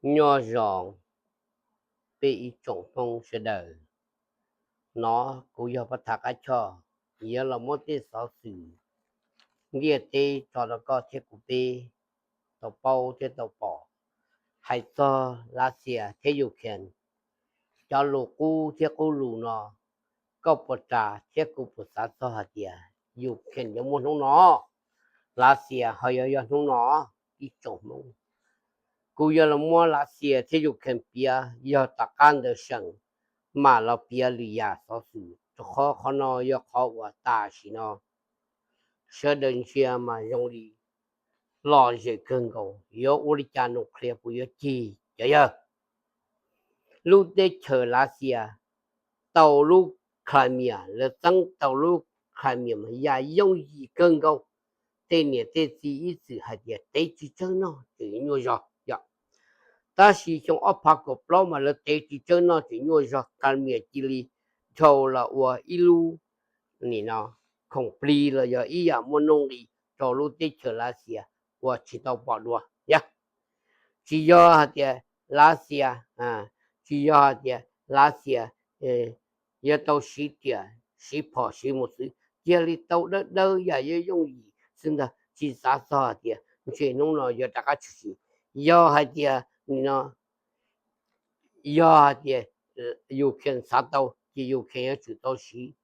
Nyuaj zoo peb ib tsoom Hmoob sawv daws. No kuv yog Paj Thaj Qab Choj, yuav los muab tej xov xwm ntiaj teb tso rau koj thiab kuv peb tau paub thiab tau pom. Hais txog Lav Xias thiab Yus Khees cov lus qub thiab qub lus no, koj puas ras thiab kuv puas xav txog hais tias Yus Khees yuav muaj hnub no, Lav Xias ho yuav yog hnub no? Ib tsoom Hmoob, kuv yuav los muab Lav Xias thiab Yus Khees piav yog tom qab ntawd seem mam los piav lwm yam xov xwm, rau qhov qhov no yog qhov uas tam sim no sawv daws ntsia mas zoo li lom zem kawg nkaus, yuav ua li cas nus qhlias puas yuav cig cov yawg. Lub teb chaws Lav Xias tau lub Crimea, lawv txeeb tau lub Crimea mas yam yooj yim kawg nkaus. Tej niam tej txiv ib txwm hais tias tev tsis tsawg noj tseem nyuaj zog yom. Tab sis xyoo ob phav kaum plaub mas lawv tev tsis tsawg noj tseem nyuaj zog, Crimea cia li dhau los ua ib lub nim no khoom plig los yog ib yam muaj nuj nqis rau lub teb chaws Lav Xias uas tsis tau pom dua yom. Tsis yog hais tias Lav Xias, tsis yog hais tias Lav Xias yuav tau siv riam siv phom siv mus xwb, cia li tau dawb dawb yam yooj yooj yim xwb ntag, tsis xav txog hais tias ntshe hnub no yuav rov qab tshwm sim. Yog hais tias nim no, yog hais tias Yus Khees xav tau ces Yus Khees yuav tsum tau siv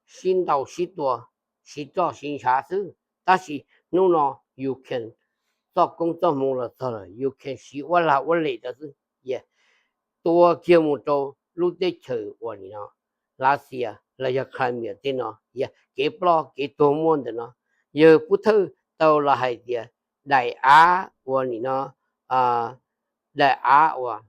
sib ntaus sib tua, siv roj siv ntshav xwb. Tab sis hnub no Yus Khees txoj koob txoj hmoov los txog lawm, Yus Khees siv uab lag uab lem rau xwb, tua kiag mus rau lub teb chaws uas nim no Lav Xias los yog Crimea tej no, kev ploj kev tuag muaj ntawm no. Yawg Pub Thawj tau los hais tias daim av uas nim no, daim av uas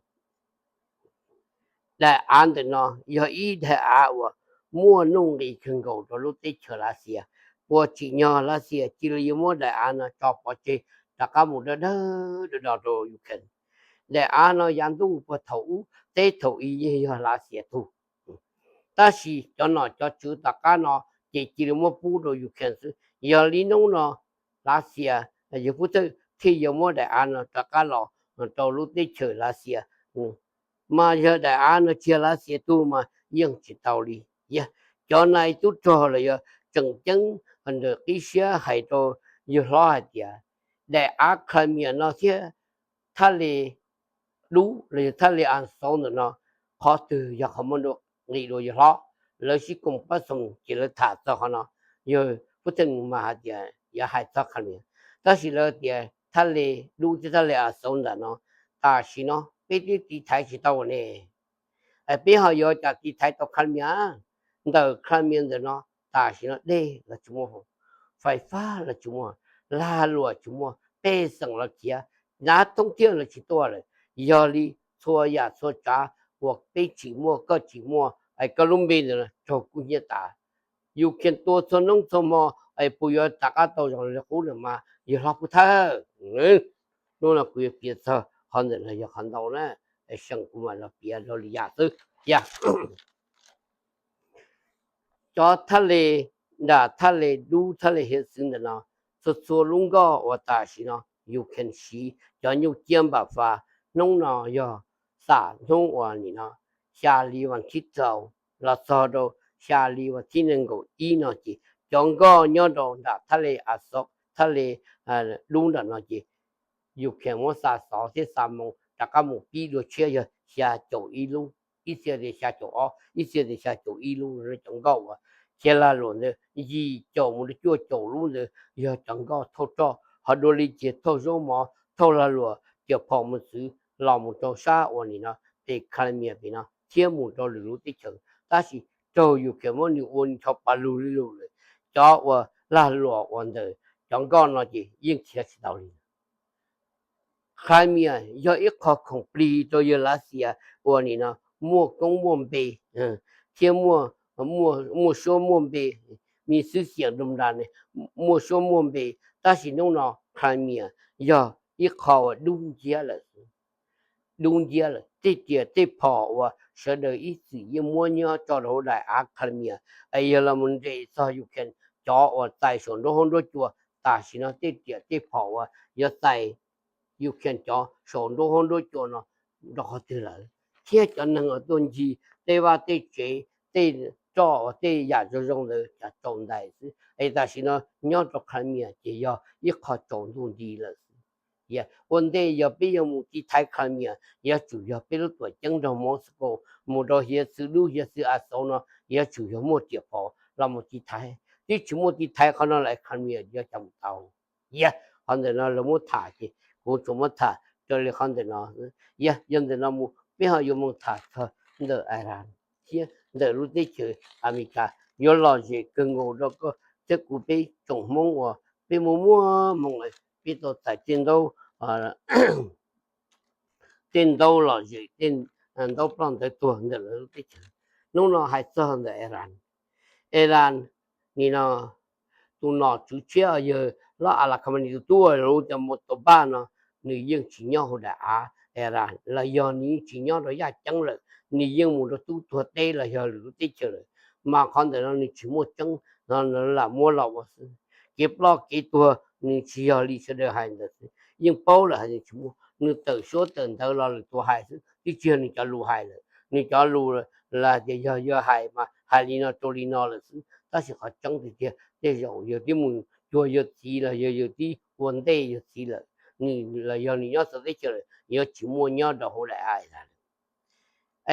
daim av ntawm no yog ib daim av uas muaj nuj nqis kawg nkaus rau lub teb chaws Lav Xias. Puas tsim nyog Lav Xias cia li yuav muab daim av no tso pov tseg rov qab mus dawb dawb do do rau Yus Khees? Daim av no yav ntuj puag thaum ub teb thaum i yeej yog Lav Xias tug, tab sis cov nom cov tswv tom qab no ces cia li muab pub rau Yus Khees xwb. Yog li hnub no Lav Xias, Yawg Pub Thawj thiaj yuav muab daim av no rov qab los rau lub teb chaws Lav Xias. Mas yog daim av no tsis yog Lav Xias tug mas yeej tsis tau li. Cov nais tub rog los yog tseem ceeb ntawm qib siab hais rau yawg hlob hais tias daim av Crimea no thiab thaj le dub los yog thaj le Azov ntawm no, qhov twg yog qhov muaj nuj nqis dua yawg hlob? Lawv sib koom pab xoos ces lawv tham txog qhov no. Yawg Pub Thawj mas hais tias yuav hais txog Crimea, tab sis lawv tias thaj le dub thiab thaj le Azov ntawm no tam sim no peb twb tiv thaiv tsis tau ne. Peb ho yuav cas tiv thaiv tau Crimea? Ntawm Crimea ntawm no tam sim no dej los tsis muaj, fais fab los tsis muaj, lag luam tsis muaj, pej xeem los khiav, nav thoob thiab los tsis tuaj lawm. Yog li txhua yam txhua tsav uas peb tsim muaj koj tsim muaj, koj lub npe ntawm no raug kub hnyiab tas. Yus Khees tua txhua hnub txhua hmo, puas yuav rov qab tau zoo li qub lawm mas yawg hlob Pub Thawj? Hnub no kuv yuav piav txog qhov ntawm no yog qhov ntau na, seem kuv mam los piav rau lwm yam xwb. Yog cov thaj le, nram thaj le dub thaj le hiav xwv ntawm no, txhua txhua lub nkoj uas tam sim no Yus Khees siv cov nyuj ciab npam fas, hnub no yog xam hnub uas nim no xya hli vas thib rau los txog rau xya hli vas thib nees nkaum ib no ces cov nkoj nyob rau nram thaj le Azov, thaj le dub nram no ces Yus Khees muab xa xov thiab xa moo rov qab mus pib dua tshiab yog xya caum ib lub, ib txhia tias xya caum ob, ib txhia tias xya caum ib lub. Cov nkoj uas khiav lag luam ntawd yim caum mus rau cuaj caum lub ntawd yog cov nkoj thauj roj, ho dua li ces thauj zaub mov, thauj lag luam, cawm phom mus txwv los mus rau sab uas nim no pem Crimea pem no thiab mus rau lwm lub teb chaws. Tab sis raug Yus Khees muab nws ua nws ncho pa lug li lug lawm. Cov uas lag luam uas ntawm cov nkoj no ces yeej khiav tsis tau li. Crimea yog ib qho khoom plig rau yawg Lav Xias uas nim no muaj koob muaj npe thiab muaj suab muaj npe, mi xwb xiam dum nra ne, muaj suab muaj npe. Tab sis hnub no Crimea yog ib qho uas dub nciab lawm, dub nciab lawm. Tej riam tej phom uas sawv daws ib txwm yeej muab nyob tso rau hauv daim av Crimea, es yog los mus nres txog Ukraine, cov uas txais saum nruab huab nruab cua, tam sim no tej riam tej phom uas yuav txais Ukraine cov saum nruab huab nruab cua no rau qhov twg lawm, thiab cov neeg uas tuaj ncig tej vaj tej tsev, tej roj uas tej yam zoo zoo ntawd cas tsaus ntais xwb. Es tam sim no nyob rau Crimea ces yog ib qho tsaus ntuj nti lawm xwb. Ua ntej yog peb yuav mus tiv thaiv Crimea, yuav tsum yog peb lub tuam ceeb nrog Moscow, mus rau hiav txwv dub hiav txwv a xauv no, yuav tsum yog muaj riam phom los mus tiv thaiv. Twb tsis muaj tiv thaiv qhov no lawm, Crimea yuav cas mus tau? Yog qhov ntawm no lawv muab tham ces kuv tsuas muab tham raws li qhov ntawm no. Yog, yog ntawm no mus peb ho yuav mus tham txog ntawm Iran thiab ntawm lub teb chaws Amelikas yuav lom zem kawg nkaus rau koj thiab kuv peb tsoom Hmoob uas peb muaj muaj hmoo peb tau txais tej ntaub, tej ntaub lom zem, tej ntaub ploj ntawv tuag ntawm lawv lub teb chaws. Hnub no hais txog ntawm Iran. Iran nim no tus nom tswv tshiab yawg Haj Ali Khamenei tus tub, lus tias Mojtaba no, nws yeej tsis nyob hauv daim av Iran los yog nws yeej tsis nyob rau yaj ceeb lawm, nws yeej mus rau tub tuag teb los yog lwm lub teb chaws lawm. Mas qhov ntawm no nws tsis muaj tseeb no, lam muab los ua xwb. Kev ploj kev tuag nws tsis yog li sawv daws hais ntawd xwb, yeej paub lawm hais nws tsis muaj, nws tawm suab tawm ntawv los lwm tus hais xwb, twb tsis yog nws cov lus hais lawm. Nws cov lus los tias yog yawg hais mas hais li no rau li no lawm xwb, tab sis qhov tseeb tiag tiag tej zaum yawg twb mus cuag yawg txiv los yog yawg twb ua ntej yawg txiv lawm, nws los yog nws nyob txawv teb chaws lawm, yuav tsis muaj nyob rau hauv daim av Iran lawm.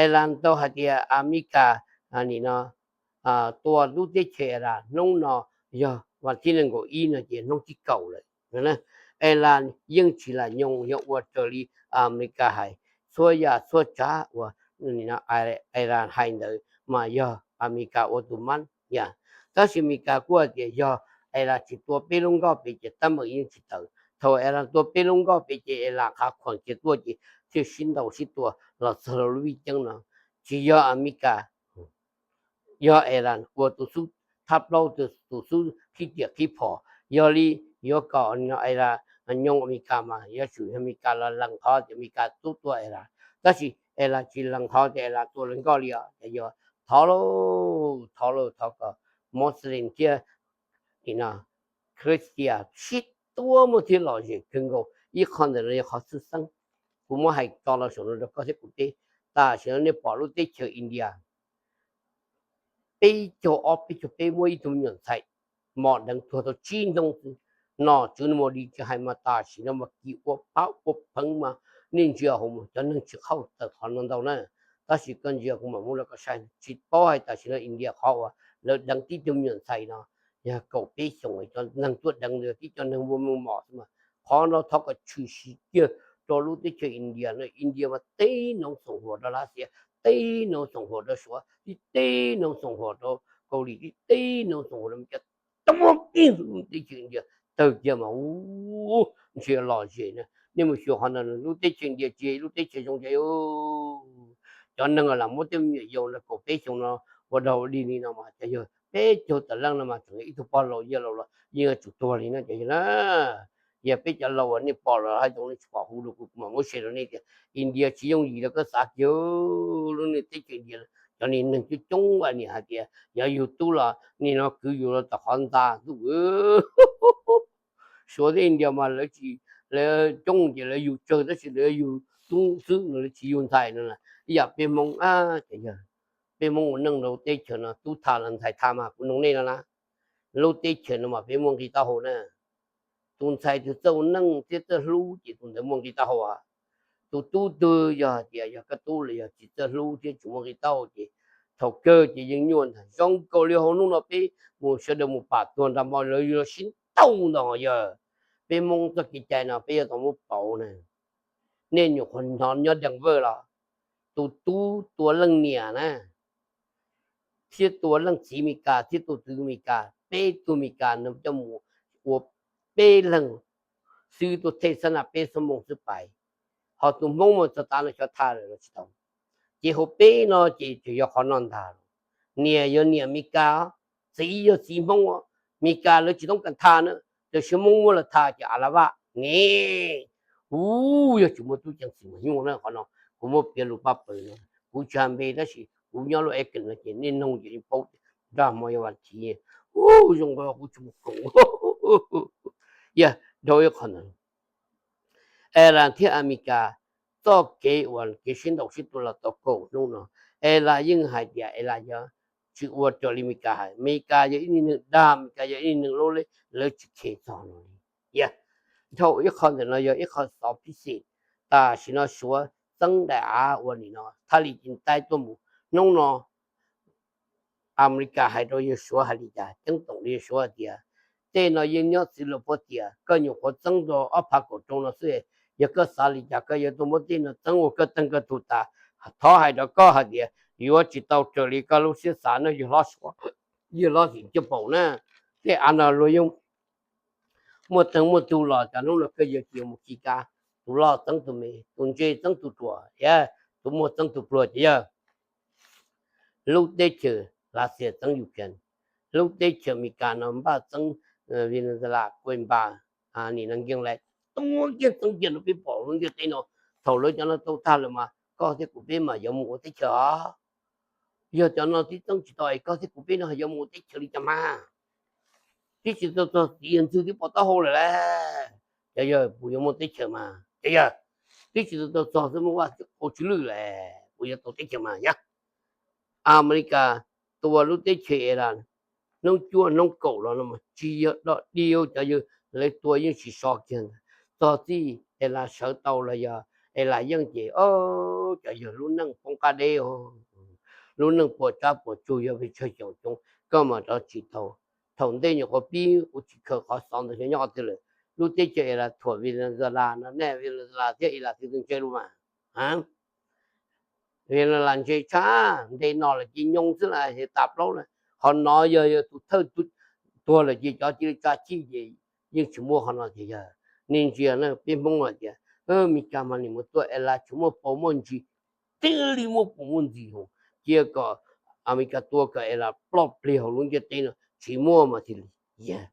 Iran tau hais tias Amelikas nim no tua lub teb chaws Iran hnub no yog vas thib nees nkaum ib no ces hnub thib kaum lawm. Iran yeej tsis lam nyoo, yog ua raws li Amelikas hais txhua yam txhua tsav uas Iran hais ntawd mas yog Amelikas ua tus mab yam. Tab sis Amelikas kuj hais tias yog Iran tsis tua peb lub nkoj pem ces teeb meem yeej tsis tawm. Thaum Iran tua peb lub nkoj pem ces Iran qhav khuam kiag tuaj ces thiaj sib ntaus sib tua los txog rau lub vij ceeb no. Tsis yog Amelikas, yog Iran ua tus xub thab plaub, tus xub qhib riam qhib phom. Yog li yuav kom Iran nyoo Amelikas mas yuav tsum Amelikas los lees qhov tias Amelikas tub tua Iran. Tab sis Iran tsis lees qhov tias Iran tua lawv nkoj li os. Ces yog thov lauj, thov lauj, thov kom Muslim thiab Christian sib tua muaj thiab lom zem kawg nkaus. Ib qho ntawm no yog qhov xwm xeeb. Kuv muab hais tso los saum no rau koj thiab kuv teb. Tam sim no nej pom lub teb chaws India peb caug ob peb caug peb muaj ib tug me nyuam ntxhais mos deev tuag tau tsib hnub xwb. Nom tswv no mas li tsis hais mas tam sim no mas kis ua phab ua pheev mas nej ntsia hauv mas cov neeg tsis qhauj tawm qhov no ntau na. Tab sis koj ntsia kuv mam muab rau koj saib, tsis paub hais tam sim no India qhov uas lawv deev tib tug me nyuam ntxhais no yog kaum peb xyoos, cov neeg tuaj deev ntawd tib cov neeg muaj meej mom xwb mas. Qhov no thov kom tshwm sim kiag rau lub teb chaws India no. India mas tib noov xoom huam rau Lav Xias, tib noov xoom huam rau Suav, tib noov xoom huam rau Kaus Lim, tib noov xoom huam rau Mes Kas, tib teb chaws India tawg kiag mas ub, ntshe lom zem na. Nej mus xyuas qhov ntawd, lub teb chaws India tsis yog ib lub teb chaws zoo li. Cov neeg lam muab tej me nyuam yaus no kaum peb xyoos no ua dog ua dig li no mas cov yawg peb caug tawm leej no mas tseem yog ib tug pog laus yawg laus los yeej yuav tsum tuag li no cov yawg na. Yog peb cov laus uas nej pom los hais tias nej tsis pom hu rau kuv, kuv mam muab share rau nej tias India tsis yooj yim li koj xav kiag. Lub niag teb chaws India cov niag neeg coob coob niam hais tias yog yug tub los nim no kwv yus rau tom qhov ntxa ntuj. Suav thiab India mas lawv tsis, lawv coob ces lawv yug tsawg tab sis lawv yug tub xwb, lawv tsis yug ntxhais no. Ib yam peb Hmoob, ces yog peb Hmoob ua neej rau teb chaws no tub thaj los ntxhais thaj mas kuv nug nej no na, lub teb chaws no mas peb muaj nqi taub hau na. Tus ntxhais tus txawj ua neej thiab txawj hlub ces tus ntawd muaj nqi taub hau. Tus tub twg yog hais tias yog koj tub los yog tsis txawj hlub thiab tsis muaj nqi taub hau ces thaum kawg ces yeej nyuaj ntag. Zoo nkaus li hauv hnub no peb mus sawv daws mus pam tuag nrag hmo lawv yuav sib ntaus ntag yog. Peb Hmoob txoj kev cai no peb yuav tau muab pauv na. Nej nyuam qhuav hnov nyob Denver los tus tub tua leej niam na, thiab tua leej txiv Mes Kas thiab tua txiv Mes Kas, peb tug Mes Kas no coj mus ua peb leeg xwb, tuaj thej xab na peb xuab moos xwb pais. Ho tus Hmoob mas txog tav no xyov thaj lawm los tsis tau. Ces hauv peb no ces tsuas yog qhov no ntag. Niam yog niam Mes Kas, txiv yog txiv Hmoob, Mes Kas lawv tsis toob kas thaj na, tab sis Hmoob muab lawv thaj ces a la vaj ne. Ub, yog tsis muaj tub ceev xwm mas nyuaj na qhov no. Kuv muab piav lus paj pawg no, kuv tsis hais npe tab sis kuv nyob lub Athens no ces nej noog ces nej paub tias nrag hmo yog vas thiv. Ub, zoo nkaus kuv tsis mus koom. Yog dhau ib qho ntawd. Iran thiab Amelikas txoj kev uas kev sib ntaus sib tua los tau kaum hnub no, Iran yeej hais tias Iran yuav tsis ua raws li Amelikas hais. Amelikas yog ib niag neeg dag, Amelikas yog ib niag neeg lub leb, lawv tsis khe txog no li. Yog, thaum ib qho ntawm no yog ib qho xov phiv xim. Tam sim no Suav txeeb daim av uas nim no thaj li ci ntaib tuaj mus. Hnub no Amelikas hais rau yawg Suav hais li cas, ceeb toom li yawg Suav hais tias, tej no yeej nyob txwv luag puab tias, koj nyuam qhuav txeeb tau ob phav kaum rau no xwb, yog koj xav li cas koj yuav tuaj muab tej no txeeb ua koj teej koj tug tas. Thov hais rau koj hais tias yuav tsis tau raws li koj lub siab xav no yawg hlob Suav, yawg hlob Xim Caj Paum na. Tej av no luag yeej muaj teej muaj tug los cov hnub no koj yawg tsis yuav mus khi kav, tus loj txeeb tus me, tus ntse txeeb tus ruam, tus muaj txeeb tus pluag ces yawg. Lub teb chaws Lav Xias txeeb Ukraine, lub teb chaws Amelikas no npaj txeeb Venezuela, Cuba, nim no nkees lais, tuaj kiag txeeb kiag no peb pom lub ntiaj teb no. Thaum lawv cov no tau tag lawm mas koj thiab kuv peb mas yuav mus ua teb chaws os. Yog cov no twb txeeb tsis tau es koj thiab kuv peb no yuav mus ua teb chaws li cas mas? Twb tsis tau txog txiv yawg ntxwg twb pov taub hau lawm las. Cov yawg puas yuav muaj teb chaws mas? Cov yawg, twb tsis tau txog xwb muaj vaj tsis qau tsis lwj las, puas yuav tau teb chaws mas yog? Amelikas tua lub teb chaws Iran hnub cuaj hnub kaum los no mas tsis yog dog dig, cov yawg lawv tua yeej tsis so kiag ntag. Txog txij Iran sawv tau los yog Iran yeej ces cov yawg lub neej poob qab deb, lub neej puas tsab puas tsug yog pes tsawg xyoo coob koj mam rov tsim tau. Thaum ntej nyuam qhuav pib kuv tsis khaws qhov xov ntawd xyov nyob qhov twg lawm. Lub teb chaws Iran thuam Venezuela no, nej Venezuela thiab Iran twg twg ntse lus mas? Venezuela ntse tshaj, nte no lawm ces nyob xwb las, tas plaub na. Qhov no yog yog tus thawj tuag lawm ces cov cia li tsa chij ces yeej tsis muaj qhov no tiag. Yog nej ntsia na, peb Hmoob hais tias Amelikas mas nim mus tua Iran tsis muaj paus muaj ntsis, thiaj li muaj paus muaj ntsis hos. Cia kom Amelikas tua kom Iran ploj plig hauv lub ntiaj teb no tsis muaj mas thiaj li. Yog,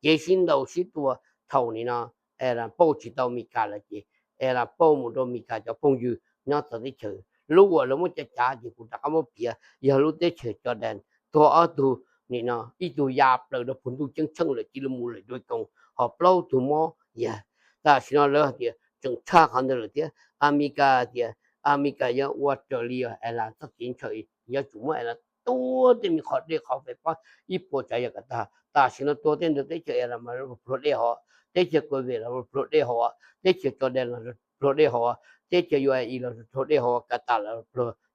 kev sib ntaus sib tua thaum nim no Iran pauj tsis tau Amelikas lawm ces Iran pauj mus rau Amelikas cov phooj ywg nyob txawv teb chaws. Lub uas lawv muab cav cav ces kuv rov qab muab piav, yog lub teb chaws Jordan tuag ob tug, nim no ib tug ya plaws rau puag ntuj ceeb tsheej lawm cia li mus lawm dua koos, ho plaub tug mob. Yog, tam sim no lawv hais tias tseem tshaj qhov ntawd lawm thiab. Amelikas tias Amelikas yuav ua raws li Iran txoj kev ntshaw, yuav tsum muab Iran tua tej me qhov dej qhov fais pob ib puas tsav yam kom tag. Tam sim no tua tej ntawd teb chaws Iran mas pluag dej hos, teb chaws Kuwait los pluag dej hos, teb chaws Jordan los pluag dej hos, teb chaws U A E los pluag dej hos, Qatar los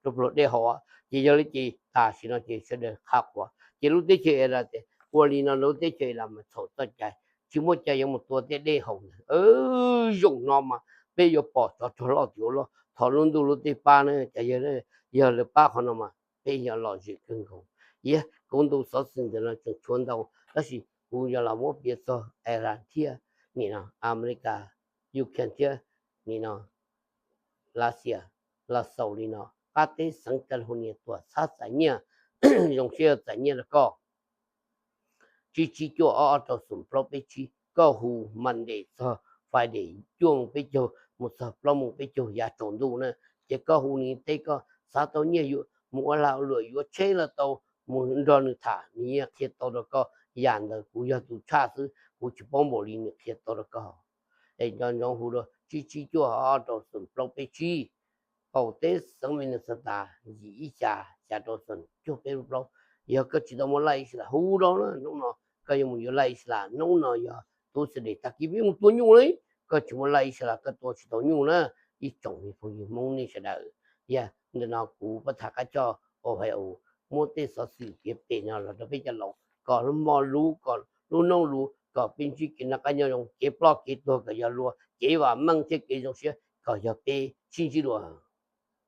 pluag dej hos. Ces yog li ces tam sim no ces sawv daws qha quav ces lub teb chaws Iran tias ua li no lub teb chaws Iran mas txhaum txoj cai, tsis muaj cai yuav mus tua tej dej haus ntawd. Zaum no mas peb yuav pom tsov rog loj tiuv loj thov lub ntuj lub teb pab na cov yawg. Yog lawv pab qhov no mas peb yuav lom zem kawg nkaus. Yog kuv ntu xov xwm ntawm no tseem tshuav ntau, tab sis kuv yuav los muab piav txog Iran thiab nim no Amelikas, Ukraine thiab nim no Lav Xias los xaus li no. Qab teb xeev California tuaj txhab txais nyiaj, zoo siab txais nyiaj rau koj. Tsib tsib cuaj ob ob rau xoom plaub peb tsib, koj hu Monday txog Friday cuaj moos peb caug mus txog plaub moos peb caug yav tsaus ntuj na. Ces koj hu nws teb koj xav tau nyiaj yuav mus ua lag ua luam yuav tsheb los tau, mus nrog nws tham nws yeej qhia tau rau koj. Yam ntawd kuv yog tus tshaj xwb kuv tsis paub npaum li nws qhia tau rau koj. Es nco ntsoov hu rau tsib tsib cuaj ob rau xoom plaub peb tsib. Qaum teb xeev Minnesota yim ib xya xya rau xoom cuaj peb plaub. Yog koj tsis tau muaj laj ib sab las hu rau na, hnub no koj yuav mus yuav laj ib sab las, hnub no yog Tuesday tag kis peb mus tua nyuj li. Koj tsis muaj laj ib sab las koj tua tsis tau nyuj na. Ib tsoom me phooj ywg Hmoob nej sawv daws, yog ntawm no kuv pab tham qab choj Ohio muab tej xov xwm piav pem no los rau peb cov laus kom lub hmo luv, kom lub hnub luv, kom peb ntsib kev noj qab nyob zoo, kev ploj kev tuag kom yog luag, kev vam meej thiab kev zoo siab kom yog peb. Sib ntsib dua.